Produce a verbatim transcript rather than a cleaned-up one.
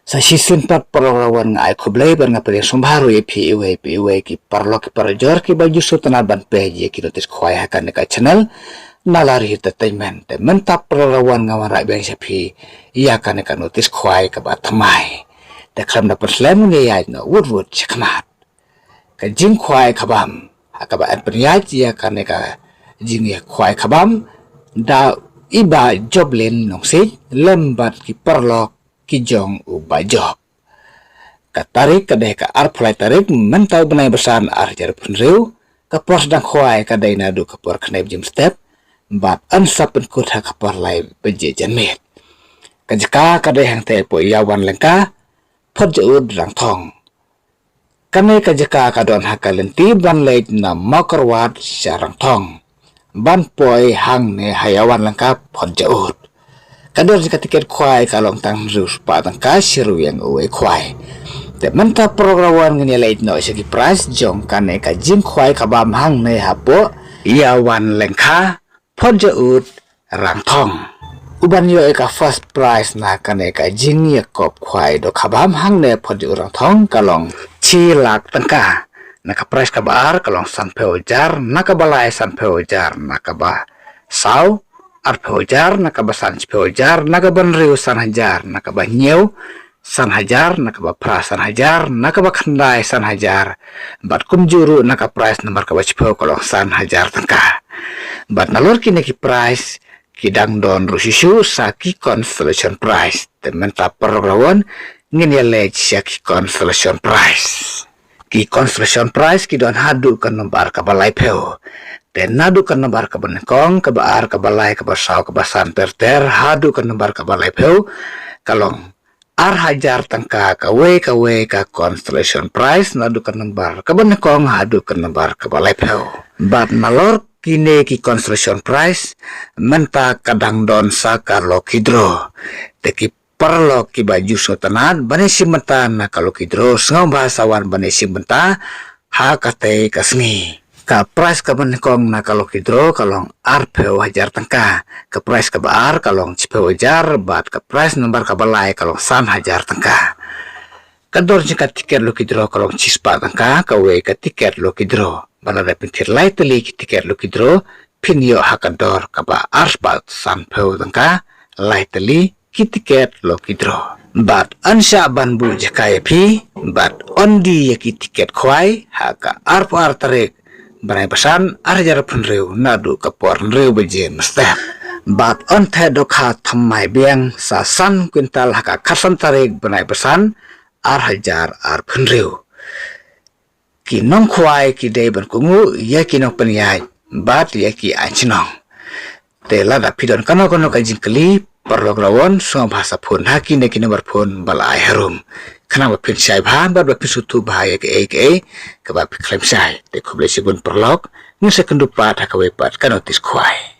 Sa shisien pat paralok rawon nga ai khublei bad nga pdiang sngewbha ruh ïa phi iwei pa iwei ki paralok ki parajor kiba ju sngewtynnat ban peit ïa ki notis khwai ha kane ka channel Nalari Entertainment. Te mynta paralok rawon nga wanrah biang sha phi ïa kane ka notis khwai kaba thymmai. Te khlem da pynslem ngin ïaid noh wut wut shakhmat. Ka jingkhwai khabam ha kaba yn pynïaid ïa kane ka jingïakhwai khabam da i Bah Joblin Nongsiej lem bad ki paralok ki jong u Bah Job. Ka tarik ka dei ka arphew lai tarik mynta u bnai ba san ar hajar arphew hynriew. Ka por sdang khwai ka dei naduh ka por khyndai baje mynstep bad yn sa pynkut ha ka por lai baje janmiet. Ka jaka ka dei hangtei hapoh Ïawan Lyngka, Photjaud, Rangthong. Kane ka jaka ka don ha ka lynti ban leit na Mawkyrwat sha Rangthong ban poi hangne ha Ïawan Lyngka, Photjaud. Ka dor jong ka tiket khwai ka long tang hynriew spah tyngka shi ryngwiang uwei khwai. Te mynta paralok rawon ngin ïa leit noh sha ki prize jong kane ka jingkhwai khabam hangne hapoh Ïawan Lyngka, Photjaud, Rangthong. Uban ïoh ïa ka first prize na kane ka jingïakop khwai dohkha bam hangne Photjaud, Rangthong ka long shi lak tyngka. Na ka prize kaba ar ka long sanphew hajar, na kaba lai sanphew hajar, na kaba saw arphew hajar, na kaba san shiphew hajar, na kaba hynriew san hajar, na kaba hynñiew san hajar, na kaba phra san hajar, na kaba khyndai san hajar. Bad kumjuh ruh na ka prize number kaba shiphew ka long san hajar tyngka. Bad nalor kine ki prize ki dang don ruh shuh shuh sa ki consolation prize. Te mynta paralok rawon ngin ïa leit sha ki consolation prize. Ki consolation prize ki don haduh ka number kaba laiphew. Te naduh ka number kaba nyngkong, kaba ar, kaba lai, kaba saw, kaba san ter ter haduh ka number kaba laiphew ka long ar hajar tyngka kawei kawei ka consolation prize naduh ka number kaba nyngkong haduh ka number kaba laiphew. Bad nalor kine ki consolation prize mynta ka dang don sa ka lucky draw. Te ki paralok kiba ju sngewtynnat ban ïashim bynta na ka lucky draw sngewbha sa wan ban ïashim bynta ha katei ka sngi. Ka prize kaba nyngkong na ka lucky draw ka long arphew hajar tyngka. Ka prize kaba ar ka long shiphew hajar bad ka prize number kaba lai ka long san hajar tyngka. Ka dor jong ka tiket lucky draw ka long shispah tyngka kawei ka tiket lucky draw. Bad lada phin thied lai tylli ki tiket lucky draw phin ïoh ha ka dor kaba arspah sanphew tyngka lai tylli ki tiket lucky draw. Bad yn shah ban buh jaka ïa phi bad yn die ïa ki tiket khwai ha ka arphew ar tarik bnai ba san ar hajar arphew hynriew naduh ka por hynriew baje mynstep. Bad yn theh dohkha thymmai biang sa san kwintal ha ka khatsan tarik bnai ba san ar hajar arphew hynriew. Ki nongkhwai ki dei ban kohnguh ïa ki nongpynïaid bad ïa ki aiñ shnong. Te lada phi don kano kano ka jingkylli, paralok rawon sngewbha sa phone ha kine ki number phone ba la ai harum, khnang ba phin shai bha bad ba phin sngewthuh bha ïa kaei kaei kaba phi khlem shai. Te khublei shibun paralok, ngin sa ïakynduh pat ha kawei pat ka notis khwai.